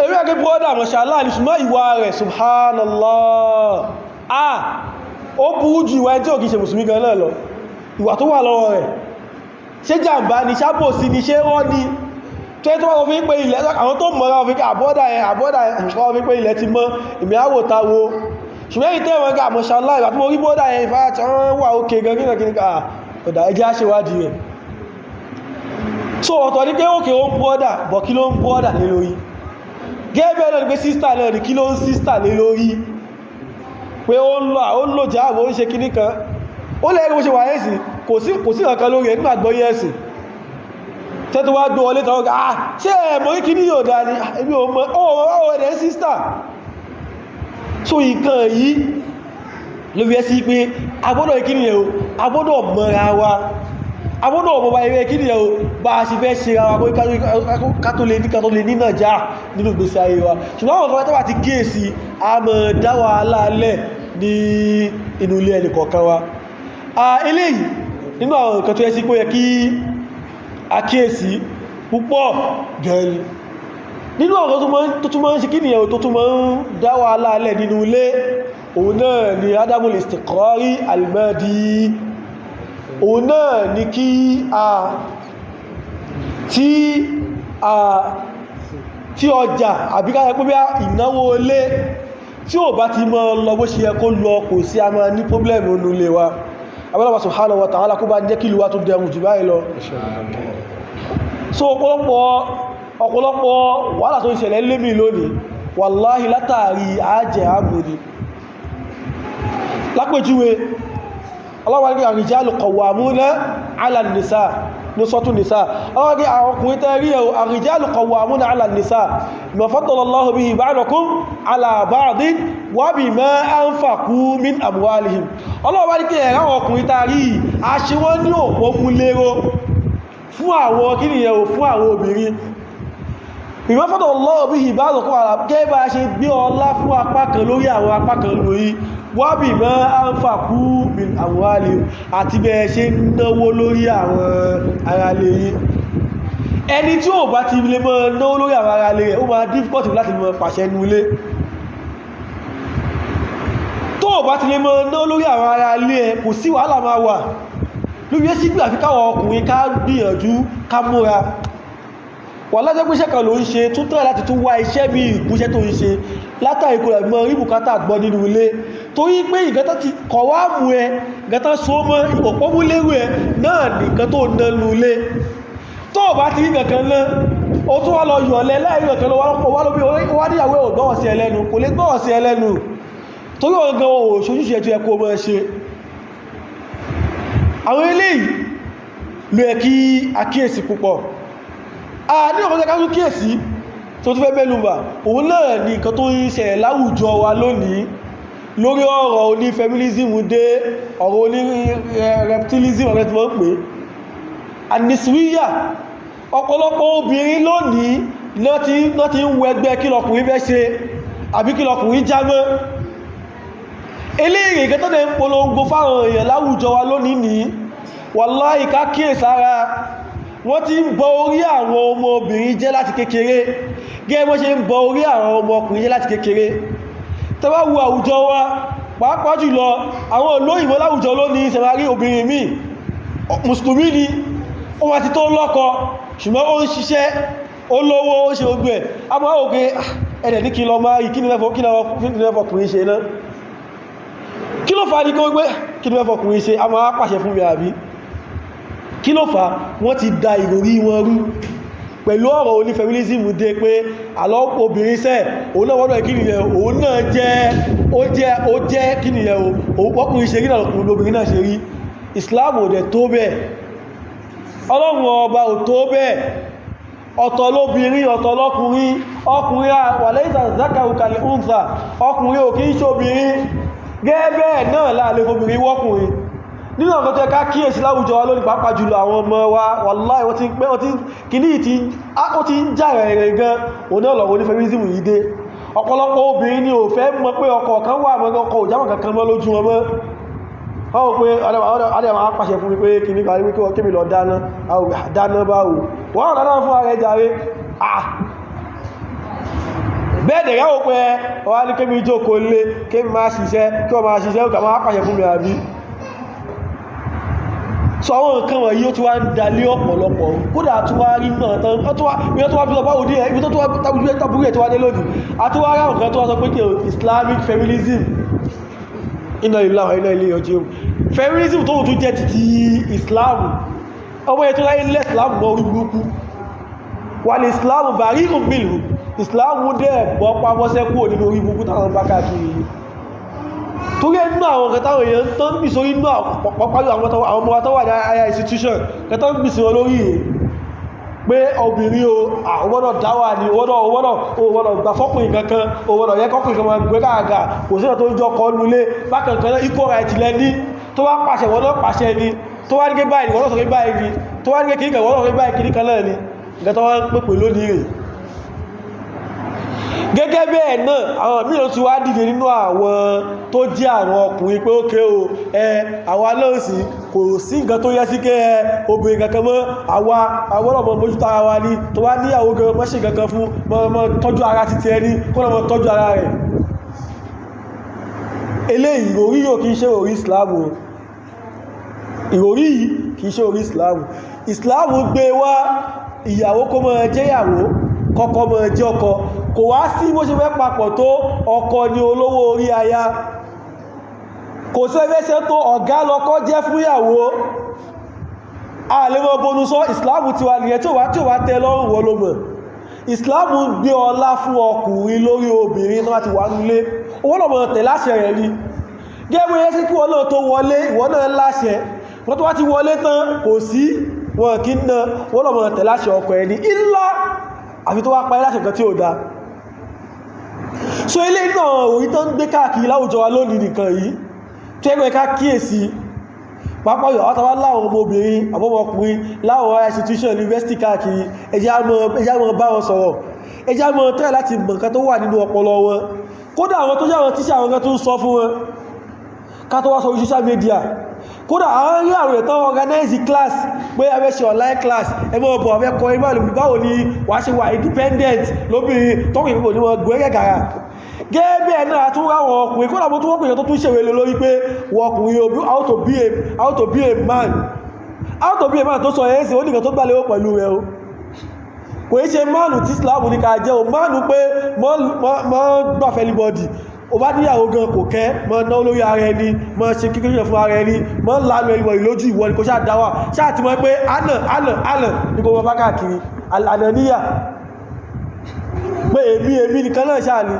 Ewé ẹgbẹ́ bọ́dà mọ̀ṣálá ní, ṣùgbọ́n ìwà rẹ̀, subhanallah, ah, ó burú ju ìwà ẹni tí ò kìí ṣe mùsùlùmí gan náà lọ. Ìwà tó wà lọ́wọ́ rẹ̀, ṣé jàǹbá ni, ṣábòsí ni, ṣé rọ́ ni? Tó ẹ́ tó wọ́n fi ń pé ilẹ̀, àwọn tó mọ̀ra wọ́n fi pé àbọ́dà yẹn, àbọ́dà yẹn, wọ́n fi pé ilẹ̀ ti mọ́ ìmì àwòtáwo. Ṣùgbọ́n ìtẹ́ wọn gà mọ̀ṣálá, ìgbà tí mo rí bọ́dà yẹn, ìfà tí wọ́n wà òkè gan kí náà ọ̀dà ẹjẹ́ àṣewádìí rẹ̀. So ọ̀tọ̀ ní pé òkè ó ń bọ́dà bọ̀, kí ló ń bọ́dà lé lórí? Gẹ́gẹ́ náà ni pé sister náà ni, kí ló ń sister lé lórí? Pé ó ń lọ, ó ń lò jáàbò, ó ń ṣe kíní kan, ó lẹ́rìí bó ṣe wà ẹ̀sìn, kò sí nǹkan lórí ẹ̀ nígbà gbọ́yé ẹ̀sìn tẹ́ tó wá gbé wọlé tán. Ah, ṣé ẹ̀ mọ̀ kí ní yóò dá ni? Èmi ò mọ̀ ó wọ́n ẹ̀ sister. So nǹkan yìí ló fi ẹ́ sí pé agbọ́dọ̀ kíni ẹ̀ o, agbọ́dọ̀ mọ̀ra wa, agbọ́dọ̀ mọ̀ bá ẹgbẹ́ kíni ẹ̀ o, bá a ṣe fẹ́ ṣe ra wa kátó lè nínà já nínú ìgbésí ayé wa. Ṣùgbọ́n àwọn kan tó bá ti kíyèsí, a mọ̀ dá wàhálà lẹ̀ ní inú ilé ẹnì kọ̀ọ̀kan wa. Eléyìí nínú àwọn nǹkan tó yẹ sí pé ó yẹ kí a kíyèsí púpọ̀ gan ni. Nínú àwọn tó tún máa ń ṣe kíni ẹ̀ o, tó tún máa ń dá wàhálà lẹ̀ nínú ilé, òun náà ni adamul istiqrari almadi. Òun náà ni kí a tí ọjà àbí ká pé bí ìnáwó ilé tí ò bá ti mọ́ lọ bó ṣe yẹ kó lọ, kò sí, a máa ní problem nínú ilé wa. Abẹ́lọ́wà subhanahu wa ta'ala kó bá jẹ́ kí ìlú wa tó dẹrùn jù báyìí lọ. So ọ̀pọ̀lọpọ̀ wàhálà tó ń ṣẹlẹ̀ lémi lónìí, wàláhì, látàrí àájẹ̀ àmúni. Lápèjúwe, Allah ní ar-rijalu qawwamuna 'ala an-nisa ní sọ́tún nìsá. Ọwọ́ ní àwọn ọkùnrin tẹ́ rí ẹ̀, ar-rijalu qawwamuna 'ala an-nisa bima faddala Allahu bihi ba'dakum 'ala ba'din wa bima anfaqu min amwalihim. Ọlọ́wọ́ ní kí ẹ̀rọ àwọn ọkùnrin tẹ́ rí, a ṣe wọ́n ní òpó mú lérò fún àwọn kíníyàn ò fún àwọn obìnrin. Bima faddala Allahu bihi ba'dakum 'ala, gẹ́gẹ́ bá ṣe gbé ọlá fún apá kan lórí àwọn apá kan lórí, wa bima anfaqu min amwalihim, àti bẹ́ẹ̀ ṣe ń náwó lórí àwọn aráalé yín. Ẹni tí ò bá ti lè mọ́ náwó lórí àwọn aráalé rẹ̀, ó máa difficult láti mọ́ pàṣẹ nú ilé. Tó ò bá ti lè mọ́ náwó lórí àwọn aráalé ẹ̀, kò sí, wàhálà máa wà lórí ẹ́. Sígbà fi káwọn ọkùnrin ká gbìyànjú ká múra wà lájẹ́ pé iṣẹ́ kan ló ń ṣe, tún tẹ́rẹ láti tún wá iṣẹ́ bí ìgúnṣẹ́ tó ń ṣe látàrí kò rẹ̀ mọ́ rí bùkátà gbọ́ nínú ilé, torí pé ìgẹ́tọ́ ti kọ̀ wá mú ẹ, ìgẹ́tọ́ so mọ́ òpómúlérú ẹ náà nìkan tó ná nínú ilé. Tó bá ti rí kankan náà, ó tún wá lọ yọ̀lẹ́ láì rí kankan lọ wá lóbi wá níyàwó ò gbọ́wọ̀ sí ẹlẹ́nu, kò lè gbọ́wọ̀ sí ẹlẹ́nu, torí ọ̀gán ò ṣojúṣe tó yẹ kó mọ́ ṣe. Àwọn eléyìí ló yẹ kí àkíyèsí púpọ̀ ní ọ̀pọ̀ ká tún kíyèsí tó tún fẹ́ mẹ́lúbà. Òun náà ní nǹkan tó ń ṣẹlẹ̀ láwùjọ wa lónìí lórí ọ̀rọ̀ oní feminism dé, ọ̀rọ̀ oní reptilism, ọ̀rẹ́ tí wọ́n pè aniswiya. Ọ̀pọ̀lọpọ̀ obìnrin lónìí náà ti ń wẹgbẹ́ kí lọkùnrin fẹ́ ṣe àbí kí lọkùnrin jámọ́. Eléyìí nǹkan tó dẹ̀ ń polongo fáwọn èèyàn láwùjọ wa lónìí ní, wàláhì, ká kíyèsára. Wọ́n ti ń bọ orí àwọn ọmọ obìnrin jẹ́ láti kékeré gẹ́gẹ́ bó ṣe ń bọ orí àwọn ọmọ ọkùnrin jẹ́ láti kékeré. Tẹ́ bá wo àwùjọ wa, Pàápàá jùlọ àwọn olóyìnbó láwùjọ lónìí, sẹ̀wárí obìnrin míì, mùsùlùmí ni, ó wá ti tó lọ́kọ, ṣùgbọ́n ó ń ṣiṣẹ́, ó lówó, ó ṣe gbogbo ẹ̀. A máa wò pé ẹ̀dẹ̀ ní kí lọ máa rí, kí ni mẹ́fọkùnrin ṣe náà? Kí ló fà ní kí ó gbé kí ni mẹ́fọkùnrin ṣe? A máa pàṣẹ fún mi àbí? Kí ló fà? Wọ́n ti da ìròrí wọn rú pẹ̀lú ọ̀rọ̀ oní feminism dé pé àlọ́ obìnrin sẹ́ òun náà wọ́n kí nìyẹn, òun náà jẹ́ ó jẹ́ ó jẹ́ kí nìyẹn o, ọkùnrin ṣe rí náà lọ́kùnrin náà ṣe rí. Islam ò dẹ̀ tó bẹ́ẹ̀, Ọlọ́run ọba ò tó bẹ́ẹ̀. Ọ̀tọ̀ lóbìnrin, ọ̀tọ̀ lọ́kùnrin. Ọkùnrin wà lẹ́yìn zakaru kalẹ̀ unsa, ọkùnrin ò kí ń ṣobìnrin. Gẹ́gẹ́ náà láàlẹ́ obìnrin wọ́kùnrin. Nínú ọ̀kan tó ká kíyèsí láwùjọ wa lónìí, pàápàá jùlọ àwọn ọmọ wa, wàláhì wọ́n ti ń pẹ́, wọ́n ti kìíní tí ó ti ń jà rẹ̀ gan, òun náà lọ̀rọ̀ ní feminism yìí dé. Ọ̀pọ̀lọpọ̀ obìnrin ni ò fẹ́ mọ̀ pé ọkọ kan wà mọ́, ọkọ ò jámọ̀ kankan mọ́ lójú wọn mọ́. Wọ́n wò pé ọdẹ máa pàṣẹ fún mi pé kìíní kan wípé kí mi lọ dáná, dáná báwo, wọ́n rọ̀ dáná fún ara ẹ̀ jàre. Bẹ́ẹ̀ dẹ̀ yàwó pé wọ́n á ní kémi jókòó lé, kémi máa ṣiṣẹ́, kí wọ́n máa ṣiṣẹ́, ó kà máa pàṣẹ fún mi àbí? So àwọn nǹkan wọ̀nyí ó ti wá ń dalé ọ̀pọ̀lọpọ̀. Kódà tó wá rí náà tán, ibi tó wá fi lọ bá òdí ẹ̀, ibi tó wá tábúrú ẹ̀ tó wá dé lónìí, a tó wá ráhùn kan tó wá sọ pé kí Islamic feminism, inna lillahi wa inna ilayhi raji'un. Feminism tó tún jẹ́ títí Islam, ọmọ ẹ̀ tó láyé lẹ́ Islam mọ́ orí burúkú wà ní Islam bàrí òmìnirù. Islam dẹ̀ bọ́ pamọ́sẹ́ kúrò nínú orí burúkú táwọn bá káàkiri yìí. Torí ẹnu àwọn nǹkan táwọn èèyàn tó ń gbìsọ inú àpapàlù àwọn ọmọ tó wà ní higher institution kẹta ń gbìsọ wọn lórí yìí pé obìnrin o, àwọn dáwà ní ọwọ́dọ̀ gbà fọ́kùnrin kankan, ọwọ́dọ̀ yẹ kọ́kùnrin kan máa gbé káàgà, kò sí ọ̀tọ́ ìjọ kọ nulé bákan kan náà, equal right lẹ ní. Tó wá pàṣẹ wọ́n náà pàṣẹ ni, tó wá ní pé báyìí wọ́n náà sọ pé báyìí ni, tó wá ní pé kìnnìkan wọ́n náà sọ pé báyìí kìnnìkan náà ni. Nǹkan tó wá ń pèpè lónìí rèé. Gẹ́gẹ́ bẹ́ẹ̀ náà àwọn mìíràn tí wá dìde nínú àwọn tó jẹ́ àwọn ọkùnrin pé ókè o, ẹ àwa náà sì kò sí nǹkan tó yẹ sí kẹ́ ẹ obìnrin kankan mọ́, àwa àwọn ọmọ mójútó ara wa ní. Tó wá níyàwó gan mọ́ ṣe kankan fún mọ́ tọ́jú ara títí ẹni kó lọ́ mọ́ tọ́jú ara rẹ̀. Eléyìí ìròrí yóò kìí ṣe orí Islam o. Ìròrí yìí kìí ṣe orí Islam. Islam gbé wá ìyàwó kó máa jẹ́ ìyàwó, kọ́kọ́ máa jẹ́ ọkọ. Kò wá sí bó ṣe fẹ́ papọ̀ tó, ọkọ ni olówó orí aya. Kò sí ẹgbẹ́sẹ̀ tó, ọ̀gá lọ́kọ jẹ́ fún ìyàwó. A lè mọ́ bonú sọ Islam ti wà nìyẹn. Tí ó wá tẹ́ lọ́rùn wọ́n ló mọ̀. Islam gbé ọlá fún ọkùnrin lórí obìnrin tó bá ti wà nílé. Owó lọ́mọ tẹ̀ láṣẹ rẹ̀ ni. Gẹ́gẹ́ bí kí wọ́n náà tó wọlé, ìwọ náà láṣẹ. Wọ́n tó wá ti wọlé tán, kò sí wọn kí ń ná, wọ́n lọ́mọ tẹ̀ láṣẹ ọkọ ẹni ilá àfi tó wá parí láṣẹ nǹkan tí ó dáa. So ilé náà orí tó ń gbé káàkiri láwùjọ wa lónìí nìkan yìí tó ẹgbẹ́ ká kíyèsí, pàápàá yọ àtàwà láwọn ọmọbìnrin àbọ́mọkùnrin láwọn institution university káàkiri, ẹjá mọ́ bá wọn sọ̀rọ̀, ẹjá mọ́ try láti mọ̀ nǹkan tó wà nínú ọpọlọ wọn. Kódà àwọn tó jẹ́ àwọn tíṣà àwọn kan tó ń sọ fún wọn, ká tó wá sọ orí social media. Kódà àwọn rí àwọn ètò organize class pé a fẹ́ ṣe online class, ẹ mọ́ bọ̀ abẹ́ kọ ibà lóbi báwo ni wà á ṣe wà independent lóbìnrin tọ́kùn ìfipò ní wọn gbẹ́gẹ̀ gàrà. Gẹ́gẹ́ bẹ́ẹ̀ náà tún ráwọn ọkùnrin, kódà mo tún wọ́pìnrin tó tún ṣèwé lé lórí pé wọ́n ọkùnrin obi how to be a, how to be a man, how to be a man tó sọ ẹ̀ sí ó nìkan tó gbà lérò pẹ̀lú rẹ̀ o. Kò í ṣe máàlù tí Islam ní ká jẹ́ o, máàlù pé mọ́ gbàfẹ́ anybody. O bá níyàwó gan kò kẹ́, mọ́ ná lórí ara ẹni, mọ́ ṣe kíkiri fún ara ẹni, mọ́ lánà ẹni wọ̀nyí lójú ìwọ ni kò ṣáà dáwà ṣáà ti mọ̀ pé ánà ánà ánà ní kò mọ́ bá káàkiri àlànà níyà pé èmi èmi nìkan náà ṣáà ni.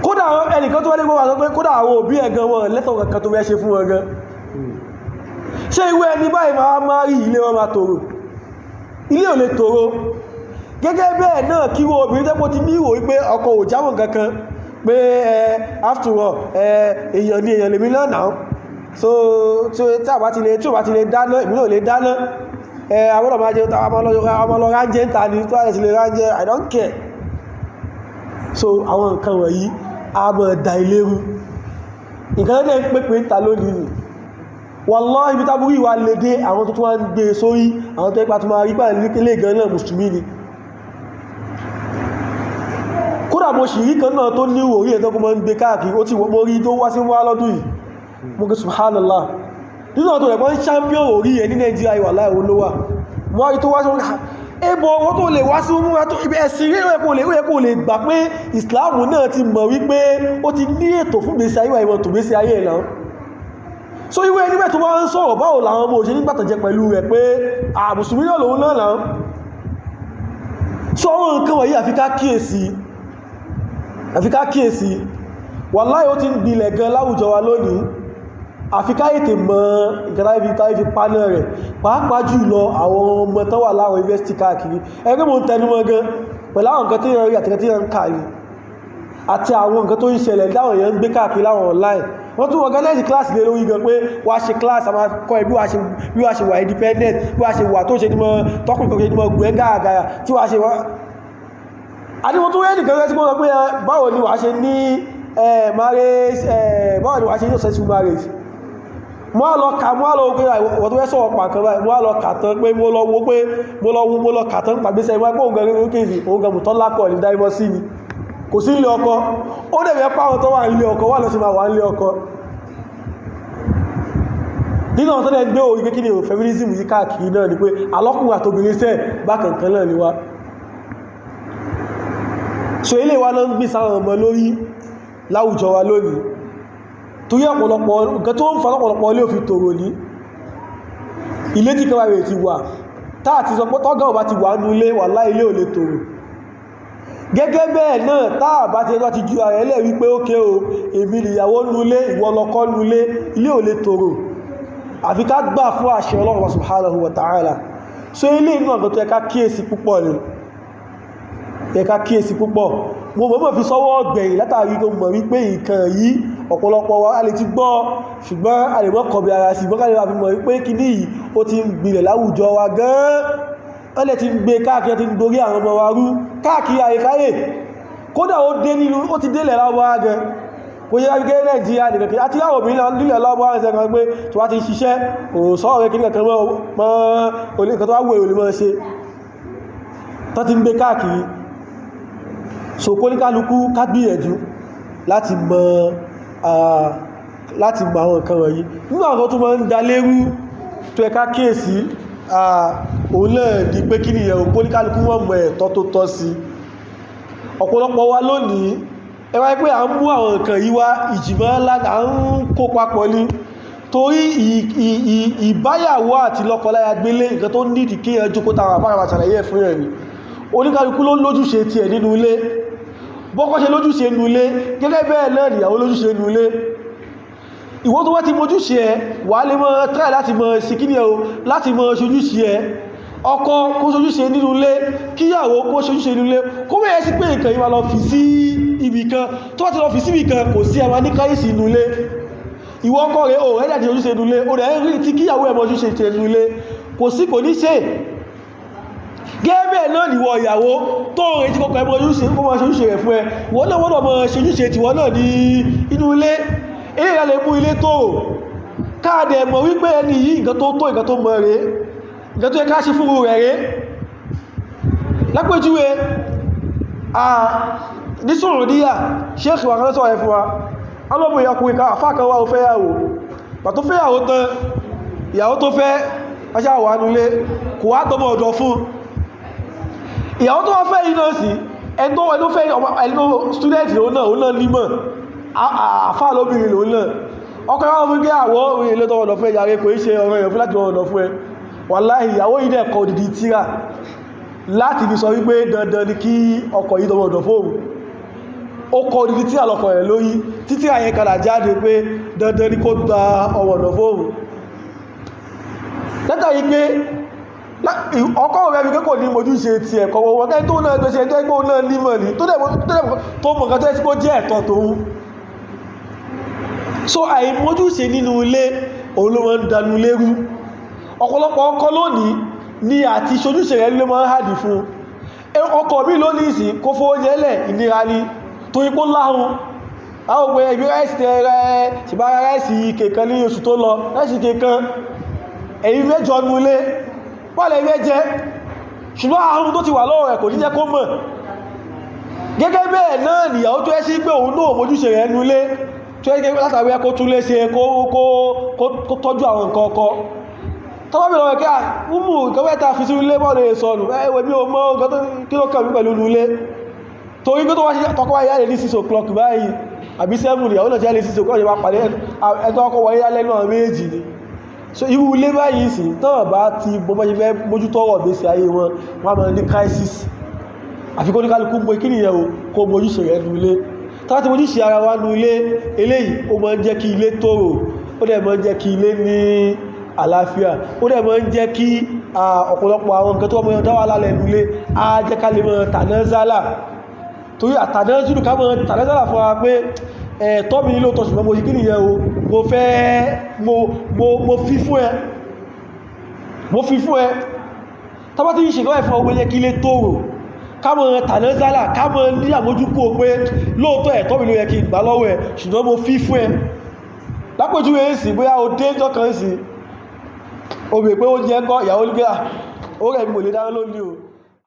Kódà àwọn ẹnìkan tó wá ní gbogbo àwọn pé kódà àwọn òbí ẹ̀ gan wọn lẹ́tọ̀ọ́ kankan tó fẹ́ ṣe fún wọn gan. Ṣé ìwé ẹni báyìí máa máa rí ilé wọn máa tòrò? Ilé ò lè tòrò. Gẹ́gẹ́ bẹ́ẹ̀ náà kí wọ́n obìnrin tẹ́pọ̀ ti ní ìwò wípé ọkọ ò jámọ́ kankan pé after all èèyàn ni èèyàn lèmi náà náà, so tí a bá ti lè tí ò bá ti lè dáná èmi náà lè dáná, àwọn ọmọ ajé ọmọ lọ ránjẹ́ ń ta ni tó àrẹ ti lè ránjẹ́, I don't care. So àwọn nǹkan wọ̀nyí a mọ̀ da ilé rú. Nǹkan tó dẹ̀ ń pèpè ń ta lónìí nì. Wallahi ibi tábúrú ìwà lè dé, àwọn tó tún wá ń gbé sórí àwọn tó ipa tó máa rí pà ní ilé gan náà mùsùlùmí ni. Kódà mo sì rí kan náà tó ní orí ẹ̀ tó kó mọ́ ń gbé káàkiri, ó ti mo rí tó wá sí wá lọ́dún yìí. Mo kí subhanallah, nínú ọ̀tọ̀ rẹ̀ wọ́n champion orí ẹ̀ ní Nàìjíríà, ìwà láì olówà mo wá rí tó wá sí wọn. Ẹbọ wọ́n tó lè wá sí múra tó ibi ẹ̀sìn rí, ó yẹ kó lè gbà pé Ìsìláàmù náà ti mọ̀ wípé ó ti ní ètò fún gbèsè ayé ìwọ̀n tó gbèsè ayé ẹ̀ náà. So ìwé ẹni bẹ́ẹ̀ tó wá ń sọ̀rọ̀, báwo làwọn ọmọ òṣèlú gbàtànjẹ pẹ̀lú rẹ̀ pé àmùsùlùmí náà lòun náà náà? So àwọn nǹkan wọ̀nyí, àfi ká kíyèsí, àfi ká kíyèsí. Wàláhì, ó ti ń gbilẹ̀ gan láwùjọ wa lónìí. Àfi ká ètè mọ̀ nǹkan táyé fi paná rẹ̀, pàápàá jùlọ àwọn ọmọ tán wà láwọn yunifásitì káàkiri. Ẹgbẹ́ mo ń tẹnu mọ́ gan pẹ̀lú àwọn nǹkan tí yẹn rí àti nǹkan tí yẹn ń kà ní àti àwọn nǹkan tó ń ṣẹlẹ̀ láwọn èèyàn ń gbé káàkiri láwọn online. Wọ́n tún organize class lé lórí gan pé wá ṣe class, a máa kọ́ ẹ bí wàá ṣe wà independent, bí wàá ṣe wà tó ṣe ní mọ́ tọkùnrin kan ṣe ní mọ́ gbẹ́ gàràgàrà tí wàá ṣe wá. Àdíwọ̀n tó rẹ́ nìkan rẹ́ tí wọ́n sọ pé báwo ni wàá ṣe ní marriage, báwo ni wàá ṣe ní successful marriage. Mo á lọ kà, mo á lọ pé wọ́n tó fẹ́ sọ̀rọ̀ pàkan báyìí, mo á lọ kà tán pé mo lọ wo pé mo lọ wo, mo lọ kà tán pàgbésẹ̀ wọ́n pé òun gan ní kéèsì, òun gan mùtọ́ lápọ̀ ní dáìmọ́ sí ni, kò sí ilé ọkọ. Ó dẹ̀ fẹ́ pàwọn tó wà nílé ọkọ wà lọ sí máa wà nílé ọkọ. Nínú àwọn tó dẹ̀ gbé orí pé kí ni o feminism yìí káàkiri náà ni pé alọ́kùnrin àtobìnrin sẹ́ bákan kan náà ni wá. So ilé wa náà ń gbé sáwọn ọmọ lórí láwùjọ wa lónìí, torí ọ̀pọ̀lọpọ̀ nǹkan tó ń fa ọ̀pọ̀lọpọ̀ ilé òfin tòrò ní ilé tí kẹwàá rẹ̀ ti wà táà ti sọ pé tọ́gá ò bá ti wà nú ilé, wàláhì, ilé ò lè tòrò. Gẹ́gẹ́ bẹ́ẹ̀ náà, táà bá ti ẹjọ́ ti ju ara ẹlẹ́ wípé ókè o, èmi nìyàwó nú ilé, ìwọ lọkọ nú ilé, ilé ò lè tòrò, àfi ká gbà fún àṣẹ Ọlọ́run subhanahu wa ta'ala. So ilé inú ọ̀gọ́ tó yẹ ká kíyèsí púpọ̀ ni, yẹ ká kíyèsí púpọ̀. Mo mọ̀mọ̀ fi sọ́wọ́ ọgbẹ̀yìn látàrí tó mọ̀ wípé nǹkan yìí, ọ̀pọ̀lọpọ̀ wa a lè ti gbọ́, ṣùgbọ́n a lè mọ́ kọ̀bí ara sí, ṣùgbọ́n ká lè wà fi mọ̀ wípé kíní yìí, ó ti ń gbilẹ̀ láwùjọ wa gan-an. Wọ́n lè ti ń gbé káàkiri, ti ń dorí àwọn ọmọ wa rú káàkiri àyíkáyè. Kódà ó dé nínú, ó ti délẹ̀ láwọ́ gan, kò yẹ wípé Nàìjíríà nìkan kí àti láwọn obìnrin nílẹ̀ láwọ́ ẹ̀sẹ̀ kan pé tí wá ti ṣiṣẹ́, kò sọ́ọ̀rẹ́ kí ní kankan mọ́, nǹkan tó wá wù èrò lè mọ́ ṣe tó ti ń gbé káàkiri. So kóníkálukú ká gbìyànjú láti mọ̀ àwọn nǹkan wọ̀nyí. Nínú àwọn tó máa ń da lérú tó ẹ ká kíyèsí, òun náà ni pé kí nìyẹn, kóníkálukú wọ́n mọ̀ ẹ̀tọ́ tó tọ́ sí. Ọ̀pọ̀lọpọ̀ wa lónìí, ẹ wáyé pé à ń mú àwọn nǹkan yìí wá, ìjìmọ̀ ńlá à ń kó papọ̀ ní torí ìbáyàwó àti lọ́kọláya gbélé, nǹkan tó nídìí kí ẹ jókòó táwọn àbára ṣàlàyé ẹ̀ fún ẹ̀ ni. Oníkálukú ló lójúṣe tiẹ̀ nínú ilé. Bọ́kọ ṣe lójúṣe nínú ilé, gẹ́gẹ́ bẹ́ẹ̀ náà nìyàwó lójúṣe nínú ilé. Ìwọ tó wá ti mójúṣe ẹ, wà lè mọ́ try láti mọ́ sí kí ní ẹ o, láti mọ́ ṣojúṣe ẹ. Ọkọ kó ṣojúṣe nínú ilé, kíyàwó kó ṣojúṣe nínú ilé, kó mẹ́yẹ sí pé nǹkan yìí wá lọ fi sí ibì kan. Tó bá ti lọ fi sí ibì kan, kò sí ẹwà ní káyìsì inú ilé. Ìwọ ọkọ rẹ̀ o rẹ̀ láti ṣojúṣe nínú ilé, o rẹ̀ ń rí tí kíyàwó ẹ̀ mọ́ ojúṣe nínú ilé, kò sí, kò ní ṣe. Gẹ́gẹ́ náà nìwọ ìyàwó tó ń retí kọ́kọ́ ẹmọ ojúṣe kó máa ṣojúṣe rẹ̀ fún ẹ, ìwọ náà wọ́n mọ́ ṣojúṣe tiwọ náà ní inú ilé. Ilé ìyá lè mú ilé tó káàdẹ̀ mọ̀ wípé ẹni yìí, nǹkan tó tó, nǹkan tó mọ̀ rẹ̀, nǹkan tó yẹ ká ṣe fún rẹ̀ rẹ̀. Lápèjúwe, ní Saudiya, Sheikh wa kan sọ̀rọ̀ fún wa, ọlọ́mọ ìyàkùnrin kan, àfáà kan wá, ó fẹ́ yàwó. Pàtó fẹ́ yàwó tán, ìyàwó tó fẹ́ ọṣà wà nulé, kò wá tọmọ ọ̀dọ̀ fún ìyàwó tó wá fẹ́ yìí náà sí. Ẹni tó ẹni tó fẹ́ ẹni tó student lòun náà, òun náà nímọ̀, àfáà lóbìnrin lòun náà. Ọkọ ìwọ́n fún pé àwọ̀ òun ilé tọmọ ọ̀dọ̀ fún ẹ̀yà rẹ̀, kò í ṣe ọ̀rọ̀ èèyàn fún láti tọmọ ọ̀dọ̀ fún ẹ. Wàláhì, ìyàwó yìí dẹ̀ kọ odidi tírà láti fi sọ wípé dandan ni kí ọkọ yìí tọmọ ọ̀dọ̀ fóun. Ó kọ odidi tírà lọ́kọ rẹ̀ lórí títí àyẹn kadà jáde pé dandan ni kó gba ọmọ ọ̀dọ̀ fóun, látàrí pé ọkọ rẹ̀ wípé kò ní mojúṣe ti ẹ̀kọ́ wọn kẹ́ tó náà tó ṣe ẹjọ́ ìgbó náà nímọ̀ ní tó dẹ̀ tó mọ̀ nǹkan tó ẹ́ sí kó jẹ́ ẹ̀tọ́ tóun. So àìmójúṣe nínú ilé, òun ló máa ń dànù lérú. Ọ̀pọ̀lọpọ̀ ọkọ lónìí ní àti ṣojúṣe rẹ̀ ló máa ń hàdì fún ọkọ mi lónìí ìsìn, kó fó oúnjẹ lẹ̀, ìnira ni, torí pó láhun àwọn òpin ẹgbẹ́ ráìsì tẹ́rẹ ṣìbára ráìsì kèkan ní oṣù tó lọ, ráìsì kèkan èyí mẹ́jọ nú ilé pọ́lẹ̀ ilé jẹ́. Ṣùgbọ́n àrùn tó ti wà lọ́wọ́ rẹ̀ kò ní jẹ́ kó mọ̀. Gẹ́gẹ́ bẹ́ẹ̀ náà nìyàwó tó ẹ́ sí pé òun náà mójúṣe rẹ̀ nulé, tó ẹ́ látàrí kó tún lé ṣe, kó tọ́jú àwọn nǹkan ọkọ. Tọ́wọ́ mi lọ́wọ́ kí a mú nǹkan mẹ́ta fi sí ilé bọ́ lè sọnù, ẹwẹ́ mi ò mọ̀ nǹkan tó kí ló kàn mí pẹ̀lú nulé. Torí pé tó wá sí tọkọ wáyé lè ní 6 o'clock báyìí àbí 7, ìyàwó náà jẹ́ lè 6 o'clock, yẹn máa pàdé ẹ̀tọ́ ọkọ̀ wáyé lẹ́nu àwọn méjì ni. So irú ilé báyìí sì tán bá ti bọ́bọ́ ṣe fẹ́ mójútó ọ̀rọ̀ ìgbésí ayé wọn, wọ́n máa ní crisis. Àfi kó ní kálukú mọ kí nìyẹn o, kó mójúṣe rẹ̀ nu ilé. Tá ti mójúṣe ara wa nu ilé, eléyìí ó máa ń jẹ́ kí ilé tòrò, ó dẹ̀ máa ń jẹ́ kí ilé ní àlàáfíà, ó dẹ̀ máa ń jẹ́ kí ọ̀pọ̀lọpọ̀ àwọn nǹkan tó mọ́ dá wà lálẹ́ nu ilé á jẹ́ ká lè mọ́ tànázálà. Torí àtànázùlù ká mọ́ tànázálà fún wa pé ẹ̀tọ́ mi nílò tọ́, ṣùgbọ́n mo ṣe kí nìyẹn o, mo fẹ́ mo fi fún ẹ, mo fi fún ẹ. Tá bá ti ń ṣe nǹkan báyìí fún ọmọ, jẹ́ kí ilé tòrò, ká mọ́ tànázálà, ká mọ́ ní àmójúkú pé lóòótọ́ ẹ̀tọ́ mi ló yẹ kí n gbà lọ́wọ́ ẹ, ṣùgbọ́n mo fi fún ẹ. Lápèjúwe sí, bóyá o dé ọjọ́ kan sí, o bèèrè pé oúnjẹ ńkọ́, ìyàwó ní pé ó rẹ̀ mi, mo lè dáná lónìí o.